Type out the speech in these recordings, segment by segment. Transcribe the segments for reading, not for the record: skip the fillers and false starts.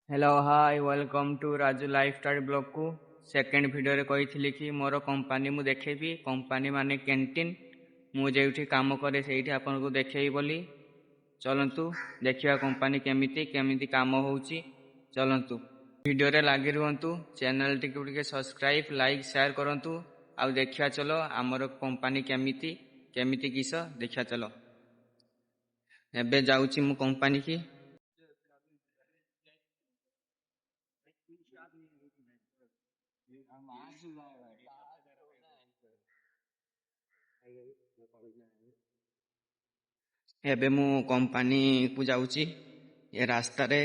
Hello hi welcome to Raju lifestyle ବ୍ଲଗ୍କୁ। Second ଭିଡ଼ିଓରେ କହିଥିଲି କି ମୋର କମ୍ପାନୀ ମୁଁ ଦେଖେଇବି, କମ୍ପାନୀ ମାନେ କ୍ୟାଣ୍ଟିନ୍, ମୁଁ ଯେଉଁଠି କାମ କରେ ସେଇଠି ଆପଣଙ୍କୁ ଦେଖେଇବି ବୋଲି। ଚଲନ୍ତୁ ଦେଖିବା କମ୍ପାନୀ କେମିତି କେମିତି କାମ ହେଉଛି। ଚଲନ୍ତୁ ଭିଡ଼ିଓରେ ଲାଗି ରୁହନ୍ତୁ, ଚ୍ୟାନେଲଟିକୁ ଟିକେ ସବସ୍କ୍ରାଇବ୍, ଲାଇକ୍, ସେୟାର କରନ୍ତୁ। ଆଉ ଦେଖିବା ଚଲ ଆମର କମ୍ପାନୀ କେମିତି କେମିତି କିସ ଦେଖିବା ଚଲ। ଏବେ ଯାଉଛି ମୁଁ କମ୍ପାନୀକି। ଏବେ ମୁଁ କମ୍ପାନୀକୁ ଯାଉଛି। ଏ ରାସ୍ତାରେ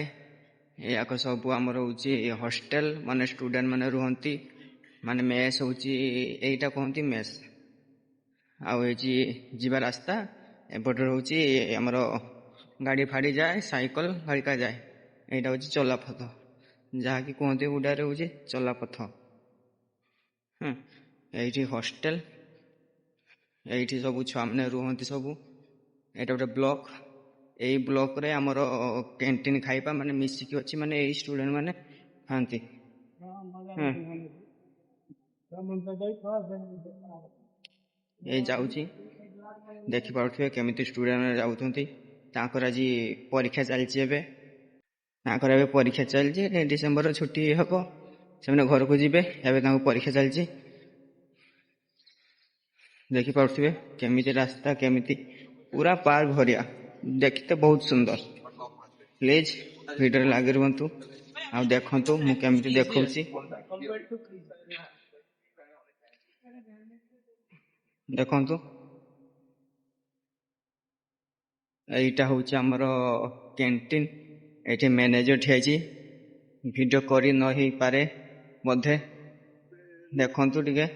ଏଯାକ ସବୁ ଆମର ହେଉଛି ହଷ୍ଟେଲ, ମାନେ ଷ୍ଟୁଡେଣ୍ଟ ମାନେ ରୁହନ୍ତି, ମାନେ ମେସ୍ ହେଉଛି, ଏଇଟା କୁହନ୍ତି ମେସ୍। ଆଉ ହେଇଛି ଯିବା ରାସ୍ତା, ଏପଟେ ରହୁଛି ଆମର ଗାଡ଼ି ଫାଡ଼ି ଯାଏ, ସାଇକେଲ ହରିକା ଯାଏ। ଏଇଟା ହେଉଛି ଚଲାପଥ, ଯାହାକି କୁହନ୍ତି ଓଡ଼ିଆରେ ହେଉଛି ଚଲାପଥ। ଏଇଠି ହଷ୍ଟେଲ, ଏଇଠି ସବୁ ଛୁଆମାନେ ରୁହନ୍ତି ସବୁ। ଏଇଟା ଗୋଟେ ବ୍ଲକ, ଏଇ ବ୍ଲକରେ ଆମର କ୍ୟାଣ୍ଟିନ୍ ଖାଇବା ମାନେ ମିଶିକି ଅଛି, ମାନେ ଏଇ ଷ୍ଟୁଡେଣ୍ଟ ମାନେ ଖାଆନ୍ତି। ଏଇ ଯାଉଛି, ଦେଖିପାରୁଥିବେ କେମିତି ଷ୍ଟୁଡେଣ୍ଟ ମାନେ ଯାଉଛନ୍ତି। ତାଙ୍କର ଆଜି ପରୀକ୍ଷା ଚାଲିଛି, ଏବେ ତାଙ୍କର ଏବେ ପରୀକ୍ଷା ଚାଲିଛି। ଡିସେମ୍ବର ଛୁଟି ହେବ, ସେମାନେ ଘରକୁ ଯିବେ। ଏବେ ତାଙ୍କ ପରୀକ୍ଷା ଚାଲିଛି। ଦେଖିପାରୁଥିବେ କେମିତି ରାସ୍ତା, କେମିତି ପୁରା ପାର୍କ ଭଳିଆ, ଦେଖିତେ ବହୁତ ସୁନ୍ଦର। ପ୍ଲିଜ୍ ଭିଡ଼ିଓରେ ଲାଗି ରୁହନ୍ତୁ ଆଉ ଦେଖନ୍ତୁ ମୁଁ କେମିତି ଦେଖାଉଛି। ଦେଖନ୍ତୁ ଏଇଟା ହେଉଛି ଆମର କ୍ୟାଣ୍ଟିନ୍। ଏଇଠି ମ୍ୟାନେଜର ଠିଆ ହେଇଛି, ଭିଡ଼ିଓ କରି ନ ହେଇପାରେ ବୋଧେ। ଦେଖନ୍ତୁ ଟିକେ,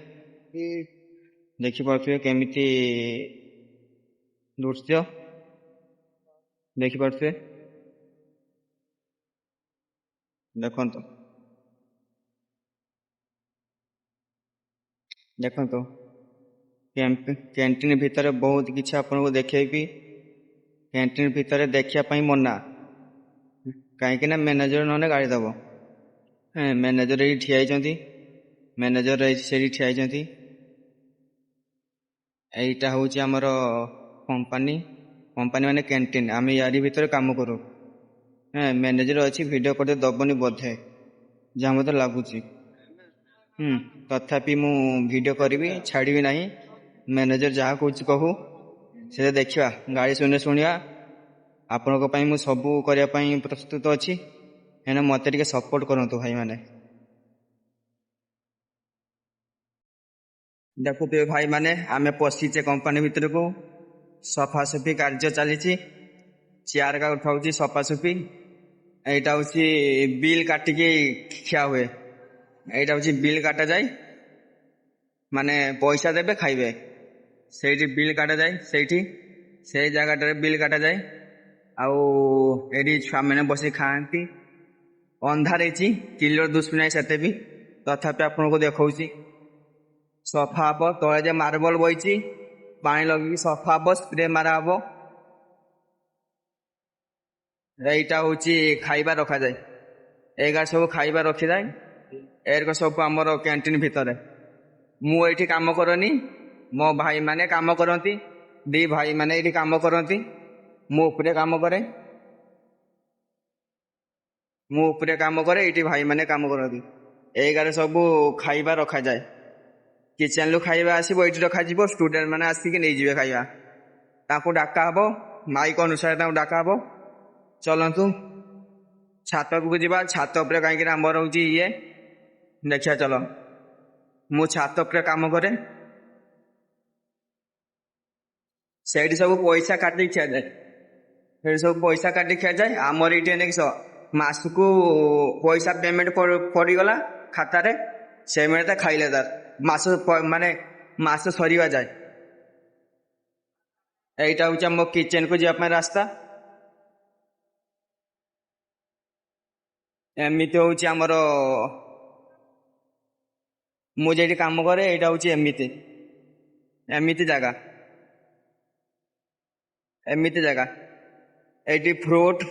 ଦେଖିପାରୁଥିବେ କେମିତି ଦୃଶ୍ୟ, ଦେଖିପାରୁଥିବେ। ଦେଖନ୍ତୁ ଦେଖନ୍ତୁ କ୍ୟାଣ୍ଟିନ୍ ଭିତରେ ବହୁତ କିଛି ଆପଣଙ୍କୁ ଦେଖେଇବି। କ୍ୟାଣ୍ଟିନ୍ ଭିତରେ ଦେଖିବା ପାଇଁ ମନା, କାହିଁକି ନା ମ୍ୟାନେଜର ନହେଲେ ଗାଳି ଦେବ। ମ୍ୟାନେଜର ଏଇଠି ଠିଆ ହେଇଛନ୍ତି, ମ୍ୟାନେଜର ସେଇଠି ଠିଆ ହେଇଛନ୍ତି। ଏଇଟା ହେଉଛି ଆମର କମ୍ପାନୀ, କମ୍ପାନୀ ମାନେ କ୍ୟାଣ୍ଟିନ୍। ଆମେ ୟାରି ଭିତରେ କାମ କରୁ। ମ୍ୟାନେଜର ଅଛି, ଭିଡ଼ିଓ କରିତେ ଦେବନି ବୋଧେ, ଯାହା ମୋତେ ଲାଗୁଛି। ତଥାପି ମୁଁ ଭିଡ଼ିଓ କରିବି, ଛାଡ଼ିବି ନାହିଁ। ମ୍ୟାନେଜର ଯାହା କହୁଛି କହୁ, ସେ ଦେଖିବା, ଗାଳି ଶୁଣିଲେ ଶୁଣିବା। ଆପଣଙ୍କ ପାଇଁ ମୁଁ ସବୁ କରିବା ପାଇଁ ପ୍ରସ୍ତୁତ ଅଛି, ହେଲେ ମୋତେ ଟିକେ ସପୋର୍ଟ କରନ୍ତୁ ଭାଇମାନେ। ଦେଖୁଥିବେ ଭାଇମାନେ, ଆମେ ପଶିଛେ କମ୍ପାନୀ ଭିତରକୁ। ସଫାସଫି କାର୍ଯ୍ୟ ଚାଲିଛି, ଚେୟାର କା ଉଠାଉଛି ସଫାସଫି। ଏଇଟା ହେଉଛି ବିଲ୍ କାଟିକି ଖିଆ ହୁଏ। ଏଇଟା ହେଉଛି ବିଲ୍ କାଟାଯାଏ, ମାନେ ପଇସା ଦେବେ ଖାଇବେ। ସେଇଠି ବିଲ୍ କାଟାଯାଏ, ସେଇଠି ସେଇ ଜାଗାଟାରେ ବିଲ୍ କାଟାଯାଏ। ଆଉ ଏଇଠି ଛୁଆମାନେ ବସି ଖାଆନ୍ତି। ଅନ୍ଧାର ହେଇଛି, କ୍ଲିୟର ଦୁଶୁ ନାହିଁ ସେତେ ବି, ତଥାପି ଆପଣଙ୍କୁ ଦେଖାଉଛି। ସଫା ହବ, ତଳେ ଯେ ମାର୍ବଲ ବହିଛି, ପାଣି ଲଗେଇକି ସଫା ହବ, ସ୍ପ୍ରେ ମାରା ହବ। ଏଇଟା ହେଉଛି ଖାଇବା ରଖାଯାଏ, ଏଇଗା ସବୁ ଖାଇବା ରଖିଯାଏ। ଏରକ ସବୁ ଆମର କ୍ୟାଣ୍ଟିନ୍ ଭିତରେ। ମୁଁ ଏଇଠି କାମ କରନି, ମୋ ଭାଇମାନେ କାମ କରନ୍ତି। ଦି ଭାଇମାନେ ଏଇଠି କାମ କରନ୍ତି, ମୁଁ ଉପରେ କାମ କରେ। ମୁଁ ଉପରେ କାମ କରେ, ଏଇଠି ଭାଇମାନେ କାମ କରନ୍ତି। ଏଇଗାରେ ସବୁ ଖାଇବା ରଖାଯାଏ। କିଚେନ୍ରୁ ଖାଇବା ଆସିବ, ଏଇଠି ରଖାଯିବ। ଷ୍ଟୁଡେଣ୍ଟ ମାନେ ଆସିକି ନେଇଯିବେ ଖାଇବା। ତାଙ୍କୁ ଡାକା ହବ, ମାଇକ୍ ଅନୁସାରେ ତାଙ୍କୁ ଡାକା ହବ। ଚଲନ୍ତୁ ଛାତ ଉପରକୁ ଯିବା। ଛାତ ଉପରେ କାହିଁକିନା ଆମର ହେଉଛି ଇଏ, ଦେଖିବା ଚଲ। ମୁଁ ଛାତ ଉପରେ କାମ କରେ। ସେଇଠି ସବୁ ପଇସା କାଟିକି ଖିଆଯାଏ, ସେଇଠି ସବୁ ପଇସା କାଟିକି ଖିଆଯାଏ। ଆମର ଏଇଠି ଏନେ କିସ ମାସକୁ ପଇସା ପେମେଣ୍ଟ ପଡ଼ିଗଲା ଖାତାରେ, ସେମିତି ଖାଇଲେ ତାର ମାସ, ମାନେ ମାସ ସରିବା ଯାଏ। ଏଇଟା ହେଉଛି ଆମ କିଚେନ୍କୁ ଯିବା ପାଇଁ ରାସ୍ତା। ଏମିତି ହେଉଛି ଆମର, ମୁଁ ଯେଉଁଠି କାମ କରେ ଏଇଟା ହେଉଛି ଏମିତି ଏମିତି ଜାଗା, ଏମିତି ଜାଗା। ଏଇଠି ଫ୍ରୁଟ୍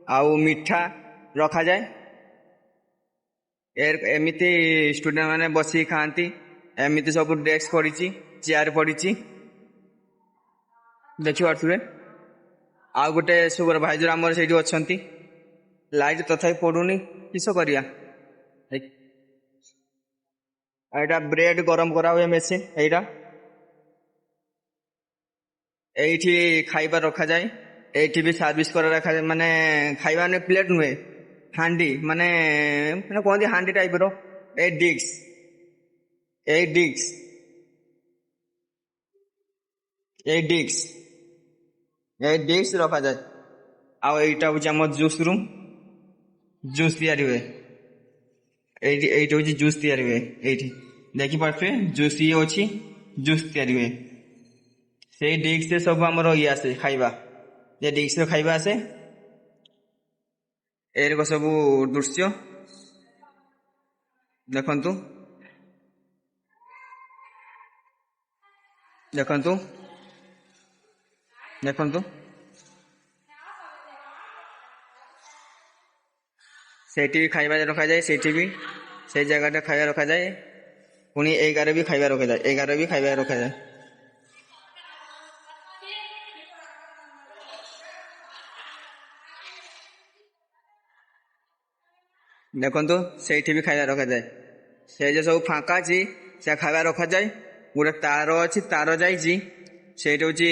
ଆଉ ମିଠା ରଖାଯାଏ। ଏମିତି ଷ୍ଟୁଡେଣ୍ଟ ମାନେ ବସିକି ଖାଆନ୍ତି। ଏମିତି ସବୁ ଡେସ୍କ ପଡ଼ିଛି, ଚେୟାର ପଡ଼ିଛି, ଦେଖିପାରୁଥିବେ। ଆଉ ଗୋଟେ ସୁପରଭାଇଜର ଆମର ସେଇଠି ଅଛନ୍ତି। ଲାଇଟ୍ ତଥାପି ପଡୁନି, କିସ କରିବା। ଏଇଟା ବ୍ରେଡ ଗରମ କରା ହୁଏ ମେସିନ ଏଇଟା। ଏଇଠି ଖାଇବା ରଖାଯାଏ। ଏଇଠି ବି ସର୍ଭିସ କରା ରଖାଯାଏ, ମାନେ ଖାଇବା ମାନେ ପ୍ଲେଟ ନୁହେଁ, ହାଣ୍ଡି, ମାନେ ମାନେ କୁହନ୍ତି ହାଣ୍ଡି ଟାଇପ ର। ଏଇ ଡିସ୍କ, ଏଇ ଡିସ୍କ, ଏଇ ଡିସ୍କ, ଏଇ ଡିସ୍କ ରଖାଯାଏ। ଆଉ ଏଇଟା ହଉଛି ଆମ ଜୁସ୍ ରୁମ୍, ଜୁସ୍ ତିଆରି ହୁଏ ଏଇଠି। ଏଇଠି ହଉଛି ଜୁସ୍ ତିଆରି ହୁଏ ଏଇଠି, ଦେଖିପାରୁଥିବେ ଜୁସ୍ ଇଏ ଅଛି, ଜୁସ୍ ତିଆରି ହୁଏ। ସେଇ ଡିସ୍କରେ ସବୁ ଆମର ଇଏ ଆସେ ଖାଇବା, ଯେ ଡିସ୍କରେ ଖାଇବା ଆସେ। ଏରକ ସବୁ ଦୃଶ୍ୟ ଦେଖନ୍ତୁ, ଦେଖନ୍ତୁ, ଦେଖନ୍ତୁ। ସେଇଠି ବି ଖାଇବା ରଖାଯାଏ, ସେଇଠି ବି ସେଇ ଜାଗାଟା ଖାଇବା ରଖାଯାଏ। ପୁଣି ଏଇ ଗାରେ ବି ଖାଇବା ରଖାଯାଏ, ଏଇ ଗାରେ ବି ଖାଇବା ରଖାଯାଏ। ଦେଖନ୍ତୁ, ସେଇଠି ବି ଖାଇବା ରଖାଯାଏ। ସେ ଯୋଉ ସବୁ ଫାଙ୍କା ଅଛି, ସେ ଖାଇବା ରଖାଯାଏ। ଗୋଟେ ତାର ଅଛି, ତାର ଯାଇଛି ସେଇଠି ହଉଛି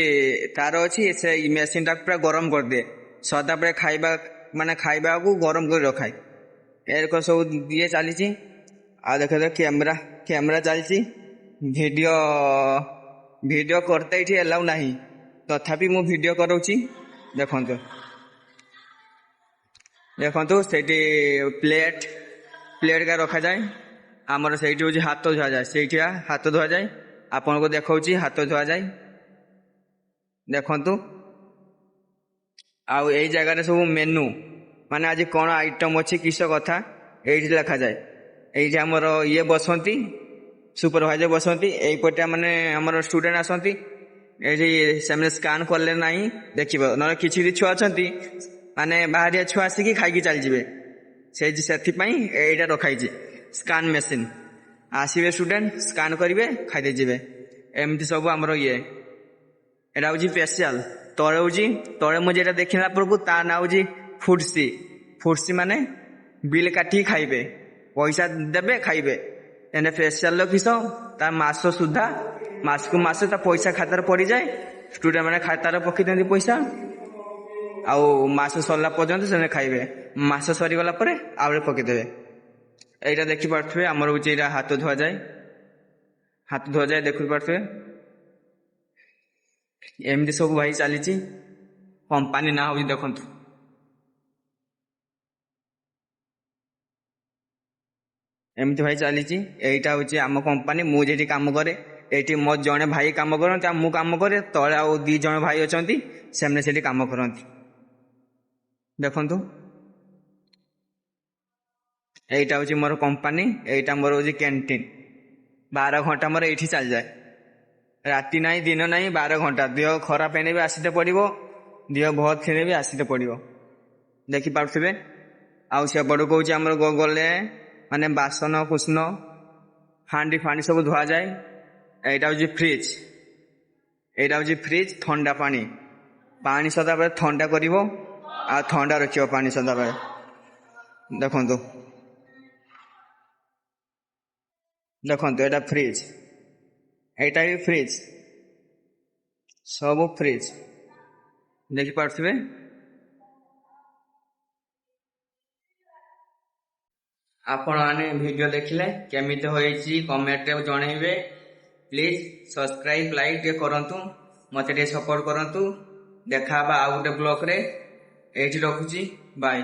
ତାର ଅଛି। ସେ ମେସିନ ଟା ପୁରା ଗରମ କରିଦିଏ ସଦାବେଳେ, ଖାଇବା ମାନେ ଖାଇବାକୁ ଗରମ କରି ରଖାଏ। ଏରକ ସବୁ ଇଏ ଚାଲିଛି। ଆଉ ଦେଖ, କ୍ୟାମେରା, କ୍ୟାମେରା ଚାଲିଛି। ଭିଡ଼ିଓ, ଭିଡ଼ିଓ କରତେ ଏଇଠି ଏଲାଉ ନାହିଁ, ତଥାପି ମୁଁ ଭିଡ଼ିଓ କରାଉଛି। ଦେଖନ୍ତୁ, ଦେଖନ୍ତୁ, ସେଇଠି ପ୍ଲେଟ, ପ୍ଲେଟ ରଖାଯାଏ ଆମର। ସେଇଠି ହଉଛି ହାତ ଧୁଆଯାଏ, ସେଇଠି ହାତ ଧୁଆଯାଏ। ଆପଣଙ୍କୁ ଦେଖାଉଛି, ହାତ ଧୁଆଯାଏ, ଦେଖନ୍ତୁ। ଆଉ ଏଇ ଜାଗାରେ ସବୁ ମେନୁ, ମାନେ ଆଜି କ'ଣ ଆଇଟମ୍ ଅଛି, କିସ କଥା, ଏଇଠି ଲେଖାଯାଏ। ଏଇଠି ଆମର ଇଏ ବସନ୍ତି, ସୁପରଭାଇଜର ବସନ୍ତି। ଏଇପଟେ ମାନେ ଆମର ଷ୍ଟୁଡେଣ୍ଟ ଆସନ୍ତି। ଏଇଠି ସେମାନେ ସ୍କାନ୍ କଲେ ନାହିଁ ଦେଖିବ, ନହେଲେ କିଛି ବି ଛୁଆ ଅଛନ୍ତି, ମାନେ ବାହାରିଆ ଛୁଆ ଆସିକି ଖାଇକି ଚାଲିଯିବେ। ସେଇ ସେଥିପାଇଁ ଏଇଟା ରଖାହେଇଛି ସ୍କାନ୍ ମେସିନ୍। ଆସିବେ ଷ୍ଟୁଡେଣ୍ଟ, ସ୍କାନ୍ କରିବେ, ଖାଇଦେଇ ଯିବେ। ଏମିତି ସବୁ ଆମର ଇଏ। ଏଇଟା ହଉଛି ସ୍ପେଶିଆଲ। ତଳେ ହଉଛି, ତଳେ ମୁଁ ଯେଟା ଦେଖିଲା ପୂର୍ବରୁ ତା ନାଁ ହଉଛି ଫୁଡସି। ଫୁଡସି ମାନେ ବିଲ୍ କାଟିକି ଖାଇବେ, ପଇସା ଦେବେ, ଖାଇବେ। ଏନେ ଫେସିଆଲ କିସ, ତା ମାସ ସୁଦ୍ଧା, ମାସକୁ ମାସ ତା ପଇସା ଖାତାରେ ପଡ଼ିଯାଏ। ଷ୍ଟୁଡେଣ୍ଟ ମାନେ ଖାତାରେ ପକେଇ ଦିଅନ୍ତି ପଇସା, ଆଉ ମାସ ସରିଲା ପର୍ଯ୍ୟନ୍ତ ସେମାନେ ଖାଇବେ। ମାସ ସରିଗଲା ପରେ ଆହୁରି ପକେଇଦେବେ। ଏଇଟା ଦେଖିପାରୁଥିବେ, ଆମର ହଉଛି ଏଇଟା ହାତ ଧୁଆଯାଏ, ହାତ ଧୁଆଯାଏ, ଦେଖିପାରୁଥିବେ। ଏମିତି ସବୁ ଭାଇ ଚାଲିଛି। କମ୍ପାନୀ ନାଁ ହଉଛି, ଦେଖନ୍ତୁ, ଏମିତି ଭାଇ ଚାଲିଛି। ଏଇଟା ହଉଛି ଆମ କମ୍ପାନୀ, ମୁଁ ଯେଠି କାମ କରେ। ଏଇଠି ମୋ ଜଣେ ଭାଇ କାମ କରନ୍ତି ଆଉ ମୁଁ କାମ କରେ। ତଳେ ଆଉ ଦି ଜଣ ଭାଇ ଅଛନ୍ତି, ସେମାନେ ସେଠି କାମ କରନ୍ତି। ଦେଖନ୍ତୁ, ଏଇଟା ହଉଛି ମୋର କମ୍ପାନୀ, ଏଇଟା ମୋର ହଉଛି କ୍ୟାଣ୍ଟିନ୍। 12 ଘଣ୍ଟା ମୋର ଏଇଠି ଚାଲିଯାଏ, ରାତି ନାହିଁ ଦିନ ନାହିଁ, 12 ଘଣ୍ଟା। ଦେହ ଖରାପ ହେଲେ ବି ଆସିତେ ପଡ଼ିବ, ଦେହ ଭଲ ଥିଲେ ବି ଆସିତେ ପଡ଼ିବ। ଦେଖିପାରୁଥିବେ। ଆଉ ସେପଟକୁ କହୁଛି ଆମର ଗଲେ ମାନେ ବାସନ କୁସନ, ହାଣ୍ଡି ଫାଣ୍ଡି ସବୁ ଧୁଆଯାଏ। ଏଇଟା ହଉଛି ଫ୍ରିଜ୍, ଏଇଟା ହଉଛି ଫ୍ରିଜ୍। ଥଣ୍ଡା ପାଣି, ପାଣି ସଦାବେଳେ ଥଣ୍ଡା କରିବ ଆଉ ଥଣ୍ଡା ରଖିବ ପାଣି ସଦାବେଳେ। ଦେଖନ୍ତୁ, ଦେଖନ୍ତୁ, ଏଇଟା ଫ୍ରିଜ୍, ଏଇଟା ବି ଫ୍ରିଜ୍, ସବୁ ଫ୍ରିଜ୍ ଦେଖିପାରୁଥିବେ। ଆପଣମାନେ ଭିଡ଼ିଓ ଦେଖିଲେ, କେମିତି ହୋଇଛି କମେଣ୍ଟରେ ଜଣେଇବେ। ପ୍ଲିଜ୍ ସବସ୍କ୍ରାଇବ୍, ଲାଇକ୍ ଟିକେ କରନ୍ତୁ, ମୋତେ ଟିକେ ସପୋର୍ଟ କରନ୍ତୁ। ଦେଖା ହେବା ଆଉ ଗୋଟେ ବ୍ଲଗ୍ରେ। ଏଇଠି ରଖୁଛି, ବାଏ।